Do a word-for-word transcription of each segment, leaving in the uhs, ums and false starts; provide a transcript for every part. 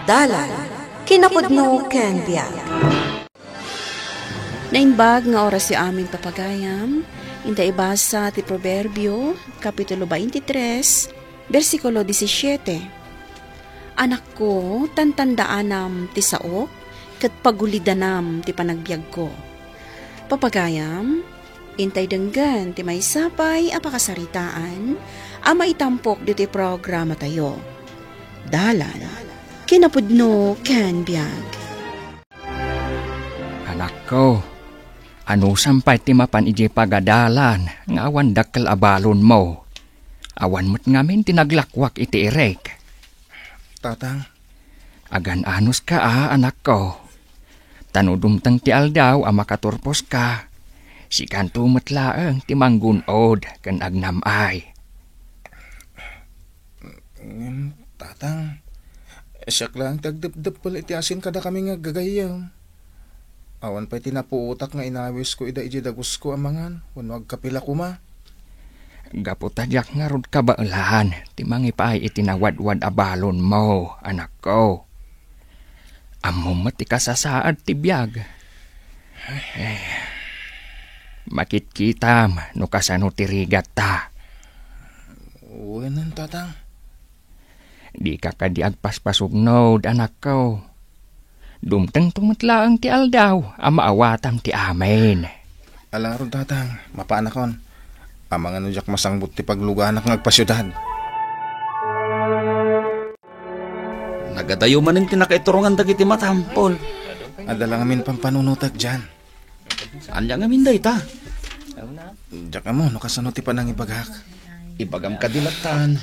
Dalan, kinapudno ken biag. Naimbag nga oras ti amin, papagayam. Inta ibasa ti Proverbio, Kapitulo twenty-three, bersikulo disisiete. Anakko, tantandaanam ti saok, ket pagulidanam ti panagbiagko. Papagayam, intay denggen ti maysa pay a pakasaritaan a maitampok ditoy programatayo. Dalan, kinapudno ken biag. Anakko, anusam pay ti mapan idiay pagadalan nga awan dakkel a balonmo? Awan met ngamin ti naglakuak iti irek. Tatang. Agan-anuska a, anakko. Ta no dumteng ti aldaw a makaturposka, sikanto met laeng ti manggun-od ken agnam-ay. Ngem, Tatang, siak laeng ti agdepdeppel iti asin kadakami nga aggagayyem. Awan pay ti napuotak nga inawisko ida idiay dagusko a mangan wenno agkape la koma. Gapu ta diak ngarud kabaelan ti mangipaay iti nawadwad a balonmo, anakko. Ammom met ti kasasaad ti biag. Eh, makitkitam no kasano ti rigatta. Wen, Tatang. Dika kadi agpaspasugnod, anakko. Dumtengto met laeng ti aldaw a maawatam ti amin. Ala ngarud, Tatang, mapanakon. Amangan no diak masangbut ti pagluganak nga agpasiudad. Nagadayo manen ti nakaiturongan dagiti matam, Paul. Adda la ngamin pampanunotek dian. Ania ngamin dayta? Diak ammo no kasano ti panangibagak. Ibagam kadi lattan.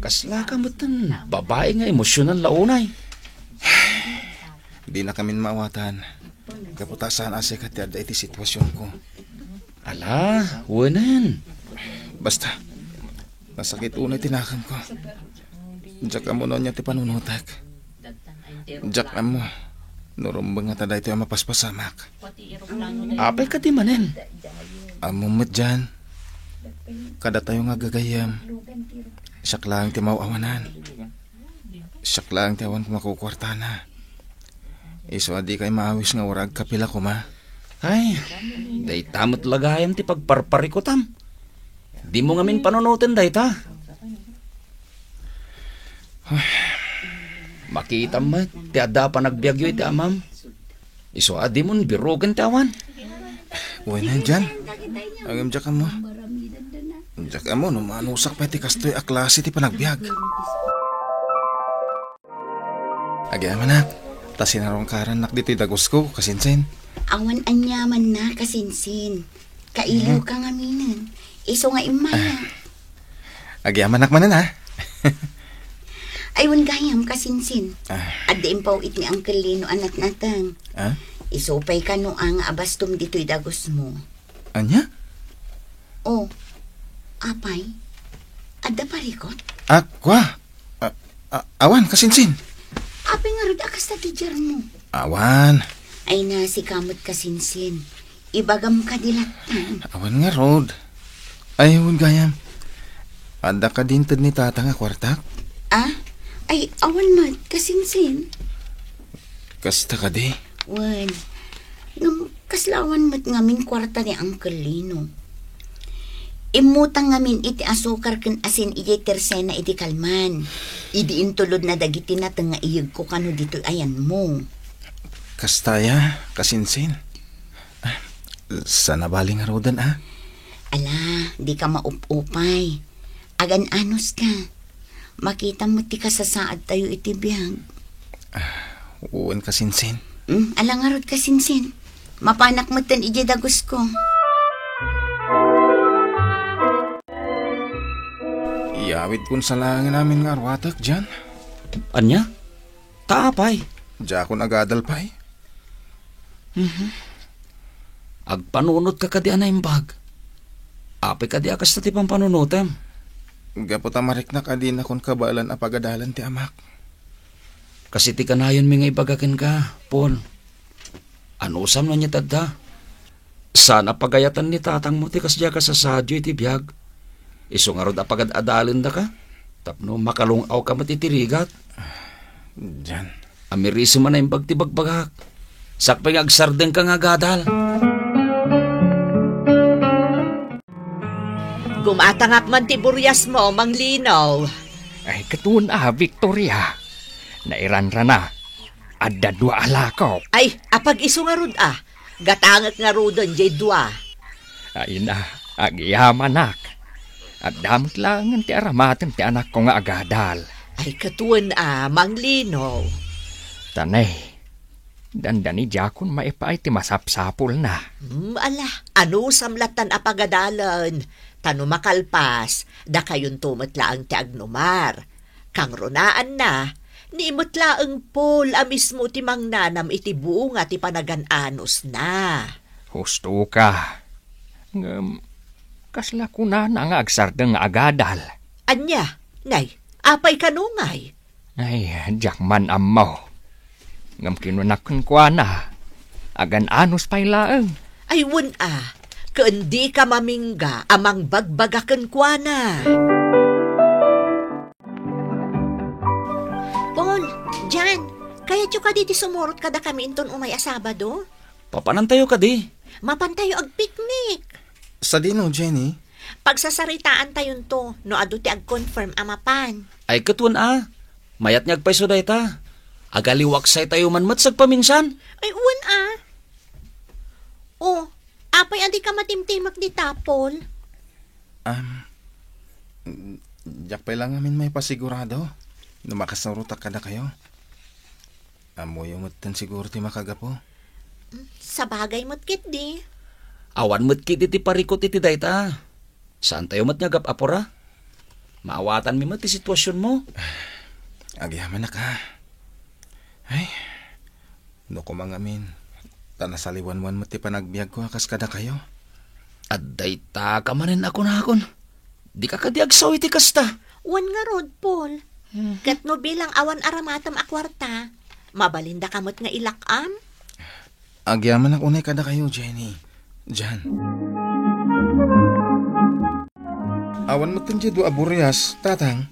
Kaslaka metten babai nga emosyonal la unay. Dinakamin maawatan. Gapu ta saan a siak ti adda iti situasionko. Ala, wenen. Basta, nasakit unay ti nakemko. Diak ammo no ania ti panunotek. Diak ammo no rumbeng ngata daytoy a mapaspasamak. Apay kadi manen? Ammom met dian. Kadatayo nga aggagayyem, siak laeng ti maaw-awanan. Siak laeng ti awan makukuartana. Isu a dikay maawis nga uray agkape la koma. Ay, dayta met la gayam ti pagparparikutam. Dimo ngamin panunoten dayta. Makitam met ti adda a panagbiagyo iti amam. Isu a dimon biroken ti awan. Wen, dian. Ngem diak ammo. Diak ammo no manusak pay ti kastoy a klase ti panagbiag. Agyamanak, ta sinarungkarannak ditoy dagusko, kasinsin. Awan aniamanna, kasinsin. Kailiwka ngaminen. Isu nga immay. Agyamanak manen, ha? Ay, wen gayam, kasinsin. Ah. Adda impawit ni Uncle Lino a natnateng. Ah? Isu pay kano a nga abastom ditoy dagusmo. Ania? Oh, apay? Adda parikut? Ah, kua? Ah, ah, awan, kasinsin. Apay ngarud a kasta ti diarmo? Awan. Ay, na, sika met, kasinsin. Ibagam kadi lattan. Awan ngarud. Ay, wen gayam. Adda kadi inted ni Tatang a kuartak? Ah? Ay, awan met, kasinsin. Kasta kadi? Wen. Ngem, kasla awan met ngamin kuarta ni Uncle Lino. Immutang ngamin iti asukar ken asin idiay tersena idi kalman. Idi intulodna dagiti nateng nga iyegko kano ditoy ayanmo. Kasta aya, kasinsin. Ah, saan a bali ngaruden, a? Ala, dika maup-upay. Agan-anuska. Makitam met ti kasasaadtayo iti biag. Ah, wen, kasinsin. Hmm, ala ngarud, kasinsin. Mapanak metten idiay dagusko. Iyawidkon sa laengen amin nga arwatek, Jan. Ania? Ta apay? Diakon agadal pay. Mhm. Agpanunotka kadi a naimbag? Apay kadi a kasta ti pampanunotem? Gapu ta mariknak a dinakon kabaelan a pagadalan ti amak. Kas iti kanayonmi nga ibaga kenka, Paul. Anusam no ania ti adda? Saan a pagayatan ni tatangmo ti kasdiay a kasasaadyo iti biag. Isu ngarud a pagad-adalendaka tapno makalung-awka met iti rigat. Jan. Amirisem a naimbag ti bagbagak. Sakbay nga agsardengka nga agadal. Gumatangak man ti buriasmo, Mang Lino. Ay, katon a, Victoria. Nairanrana. Adda dua a lakok. Ay, apag-isu ngarud a. Gatangek ngaruden jay dua. Ay na, agyamanak. Adda met laengen ti aramaten ti anakko nga agadal. Ay, katon a, Mang Lino. Tanay, dandani diakon maipaay ti masapsapulna. Hmm, ala, anusam lattan a pagadalen. Ta no makalpas, dakayonto met laeng ti agnumar. Kangrunaanna, ni met laeng Paul a mismo ti mangnanam iti bunga ti panagan-anosna. Husto ka. Ngem, kasla kunana nga agsardeng nga agadal? Ania? Nay, apay kano ngay? Ay, diak man ammo. Ngem kinunak kenkuana, agan-anos pay laeng. Ay, wen a, ken dika mamingga a mangbagbaga kenkuana. Paul, Jan, kayatyo kadi ti sumurot kadakami inton umay a Sabado? Papanantayo kadi? Mapantayo agpiknik. Sadino, Jenny? Pagsasaritaantayonto no adu ti ag-confirm a mapan. Ay, ket wen a. Mayat nga agpayso dayta. Agaliwaksaytayo man met sagpaminsan. Ay, wen a. Oh, apay a dika matimtimek dita, Paul? Am, diak pay la ngamin maipasigurado no makasurotak kadakayo. Ammoyo metten siguro ti makagapu. Sabagay met ketdi. Awan met ketdi ti parikut iti dayta. Saantayo met nga agap-apura? Maawatanmi met ti situasionmo. Agyamanak a. Ay, no koma ngamin, ta nasaliwanwan met ti panagbiagko a kas kadakayo. Adda ita ka manen a kunakon. Dika kadi agsaw iti kasta? Wen ngarud, Paul. Mhm. Ket no bilang awan aramatem a kuarta, mabalindaka met nga ilak-am? Agyamanak unay kadakayo, Jenny. Jan. Awan metten diay dua a burias, tatang.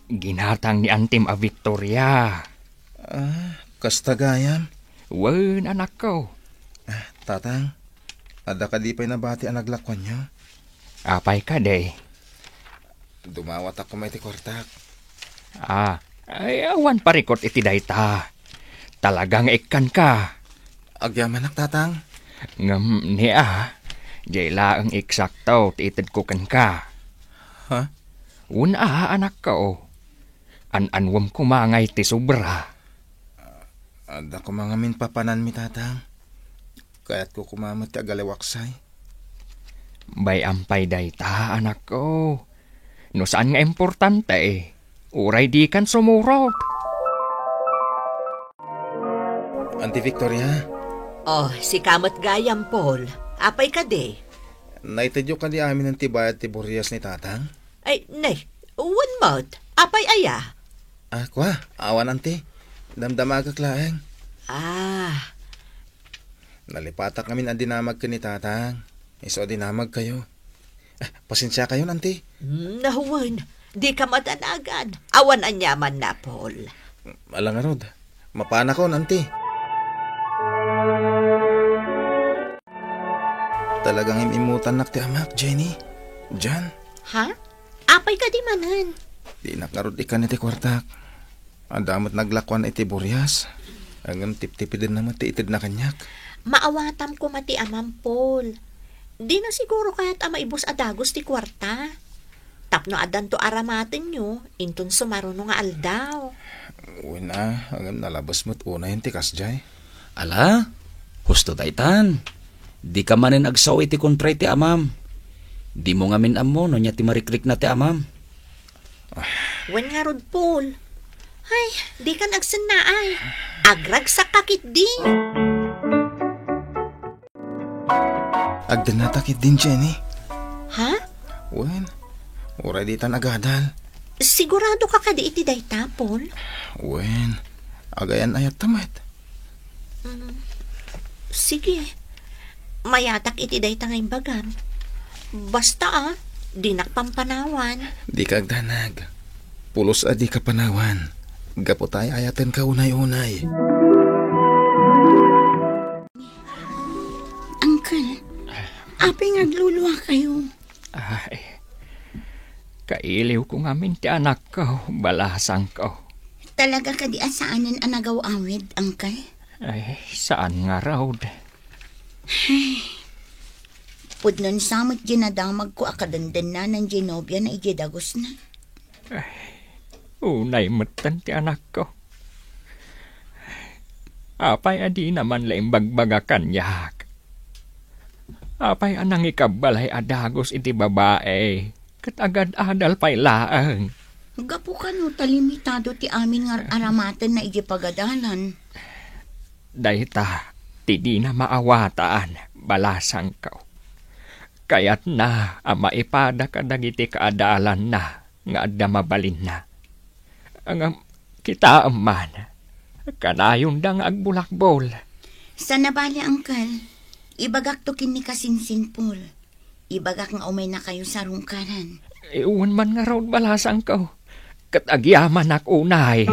Ginatang ni antim a Victoria. Ah, kasta gayam? Wen, anakko. Ah, tatang, adda kadi pay nabati a naglakuanyo? Apay kadi? Dumawatak koma iti kuartak. Ah, ay, awan parikut iti dayta. Talaga nga ikkanka. Agyamanak, tatang. Ngem ni a, diay laeng eksakto ti itedko kenka. Ha? Wen a, anakko. An-anwem koma ngay ti sobra. Adda koma ngamin papananmi, tatang. Kayatko koma met ti agaliwaksay. Bay-am pay dayta, anakko. No saan nga importante, uray dikan sumurot. Auntie Victoria? Oh, sika met gayam, Paul. Apay kadi? Naitedyo kadi amin ti bayad ti burias ni tatang? Ay, nay, wen met. Apay aya? Ah, kua, awan, auntie. Damdamagek laeng. Ah. Nalipatak ngamin a dinamag ken ni tatang. Isu a dinamagkayo. Ah, pasensiakayon, auntie. Hmm, nahuwen. Dika madanagan. Awan aniamanna, Paul. Ala ngarud. Mapanakon, auntie. Talagang im-immutannak ti amak, Jenny. Jan. Ha? Apay kadi manen? Dinak ngarud ikkan iti kuartak. Adda met naglakuan iti burias. Ngem tiptipidenna met ti itedna kaniak. Maawatam koma ti amam, Paul. Dina siguro kayat a maibus a dagus ti kuarta. Tapno addanto aramatenyo, inton sumaruno nga aldaw. Wen a, ngem nalabes met unayen ti kasdiay. Ala, husto daytan. Dika manen agsao iti kontra iti amam. Dimo ngamin ammo no ania ti marikrikna ti amam. Wen ngarud, Paul. Ay, dikan agsennaay. Agragsakka ketdi. Agdennata ketdin, Jenny. Ha? Wen, uray ditan agadal. Siguradoka kadi iti dayta, Paul? Wen, agayan-ayatta met. Mm, sige. Mayatak iti dayta nga imbagam. Basta, ah, dinak pampanawan. Dika agdanag. Pulos a dika panawan. Gapu ta ay-ayatenka unay-unay. Uncle, apay nga agluluakayo? Ay, kailiwko ngamin ti anakko, balasangko. Talaga kadi a saanen a nagaw-awid, Uncle? Ay, saan ngarud. Pudnon sa met di nadamagko a kadendennanan di nobiana idiay dagusna. Ay, unay metten ti anakko. Apay a dina man la imbagbaga kaniak? Apay a nangikabbalay a dagus iti babai, ket agad-adal pay laeng? Gapu kano ta limitado ti amin nga ar-aramatenna idiay pagadalan. Dayta ti dina maawatan, balasangko. Kayatna a maipada kadagiti kaadalanna nga adda mabalinna. Ngem kitaem man, kanayonda nga agbulakbol. Saan a bale, Uncle. Ibagakto ken ni Kasinsin, Paul. Ibagak nga umaynakayo sarungkaran. Eh, wen man ngarud, balasangko. Ket agyamanak unay.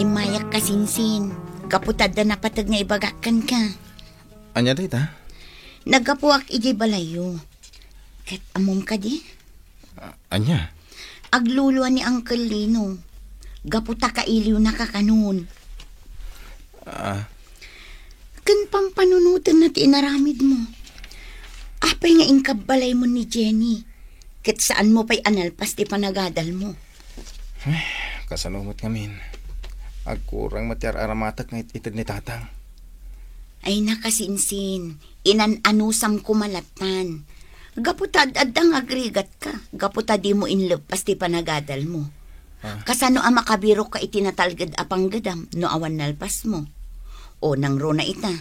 Immayak, Kasinsin. Gapu ta adda napateg nga ibagak kenka. Ania dayta? Naggapuak idiay balayyo. Ket ammom kadi? A-, ania? Aglulua ni Uncle Lino. Gapu ta kailiwnaka kanon. Ah. Ken pampanunotenna ti inaramidmo. Apay nga inkabbalaymo ni Jenny? Ket saanmo pay a nalpas ti panagadalmo? Ay, kasano met ngamin? Agkurang met ti ar-aramatek nga it-ited ni Tatang. Ay, Kasinsin, inan-anusam koma lattan. Gapu ta ad-adda nga agrigatka, gapu ta dimo inleppas ti panagadalmo. Ah. Kasano a makabirokka iti natalged a panggedam no awan nalpasmo? O nangruna ita,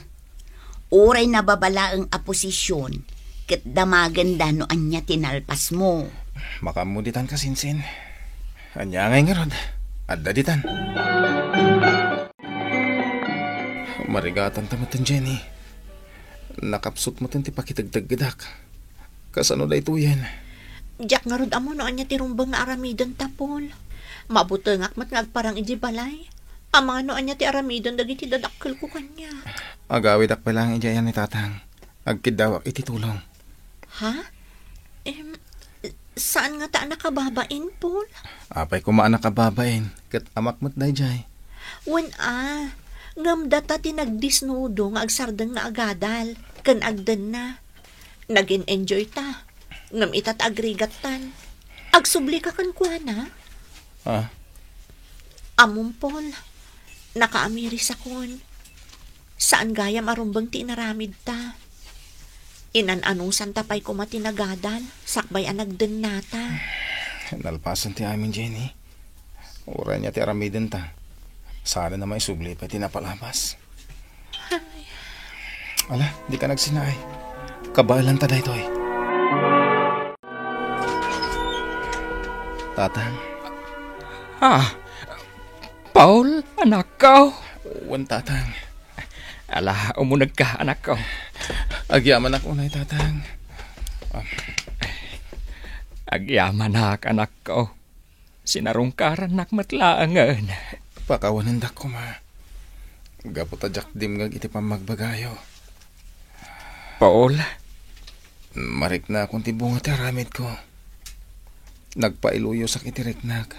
uray nababa laeng a posisyon, ket damagenda no ania ti nalpasmo. Makaammo ditan, Kasinsin. Ania ngay ngarud? Adda ditan. Marigatanta metten, Jenny. Nakapsut metten ti pakitegteggedak. Kasano daytoyen? Diak ngarud ammo no ania ti rumbeng nga aramidenta, Paul. Mabutengak met nga agparang idiay balay. Amangan no ania ti aramiden dagiti dadakkelko kaniak. Agawidak pay laeng idiay ayan ni Tatang. Agkiddawak iti tulong. Ha? Em, saan ngata a nakababain, Paul? Apay koma a nakababain, ket amak met daydiay. Wen a, ngem data ti nagdisnudo nga agsardeng nga agadal, ken agdenna. Nagin-enjoy ta, ngem ita ta agrigattan. Agsubli ka kenkuana? Ah. Ammom, Paul, nakaamirisakon. Saan gayam a rumbeng ti inaramidta. Inan-anusanta pay koma ti nagadal, sakbay a nagdennata. Nalpasen ti amin, Jenny. Uray ania ti aramidenta. Saan a maisubli pay ti napalabas. Ay. Ala, dika nagsinaay. Kabaelanta daytoy. Tatang. Ah, Paul, anakko. Wen, Tatang. Ala, umunegka, anakko. Agyamanak unay, Tatang. Ah. Agyamanak, anakko. Sinarungkarannak met laengen. Pakawanendak koma. Gapu ta diak dimngeg iti pammagbagayo. Paul? Mariknakon ti bunga ti aramidko. Nagpailuyosak iti riknak.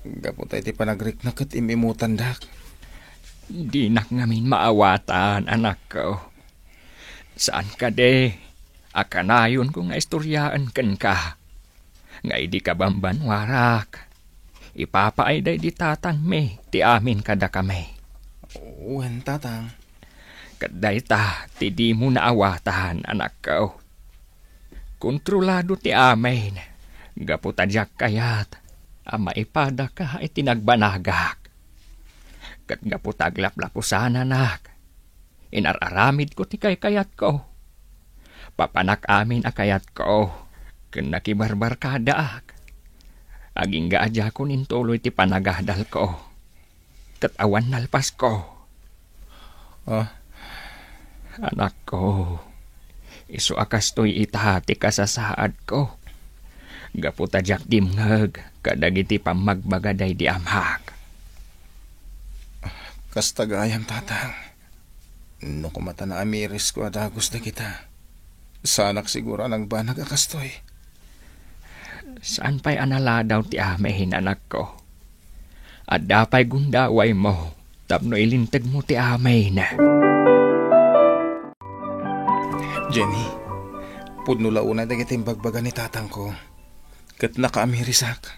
Gapu ta iti panagriknak ket im-imutandak. Dinak ngamin maawatan, anakko. Saan kadi a kanayonko nga istoriaen kenka nga idi kabambanuarak, ipapaay daydi tatangmi ti amin kadakami. Wen, Tatang. Ket dayta ti dimo naawatan, anakko. Kontrolado ti amin, gapu ta diak kayat a maipadaka iti nagbanagak. Ket gapu ta aglaplapusananak, inar-aramidko ti kaykayatko. Papanak amin a kayatko, ken nakibarbarkadaak. Agingga a diakon intuloy ti panagadalko. Ket awan nalpasko. Ah. Anakko, isu a kastoy ita ti kasasaadko. gapu ta diak dimngeg kadagiti pammagbaga daydi amak. Kasta gayam, Tatang. No koma ta naamirisko a dagus dagita, saanak siguro a nagbanag a kastoy. Saan pay a naladaw ti amin, anakko. Adda pay gundawaymo tapno ilintegmo ti amin. Jenny, pudno la unay dagiti imbagbaga ni tatangko, ket nakaamirisak.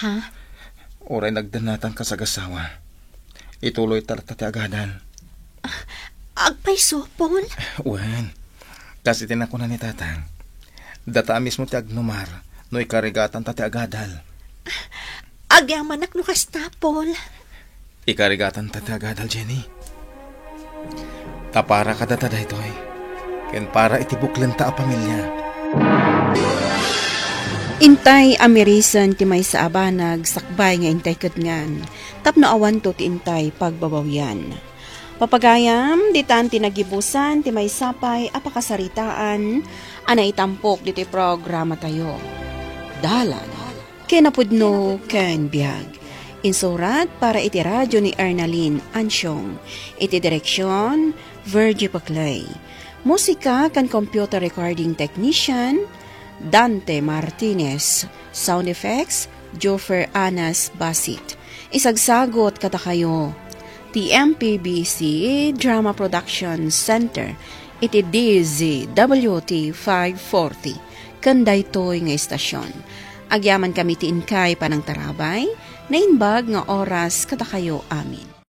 Ha? Uray nagdannatanka sagasawa, ituloyta latta ti agadal. Agpayso, Paul? Wen, kas iti nakuna ni Tatang, data a mismo ti agnumar no ikarigatanta ti agadal. Agyamanak no kasta, Paul. Ikarigatanta ti agadal, Jenny. Ta para kadata daytoy, ken para iti buklenta a pamilia. Intay amirisen ti maysa a banag sakbay nga intay kedngan, tapno awanto ti intay pagbabawian. Papagayam, ditan ti nagibusan ti maysa pay a pakasaritaan a naitampok ditoy programatayo. Dalan, kinapudno ken biag. Insurat para iti radio ni Ernalyn Ansiong. Iti direksion, Virgie Paclay. Musika ken computer recording technician, Dante Martinez. Sound effects, Joffer Anas Basit. Isagsagot kadakayo ti M P B C Drama Production Center iti D Z W T five forty ken daytoy nga istasion. Agyaman kami ti inkay panangtarabay, naimbag nga oras kadakayo amin.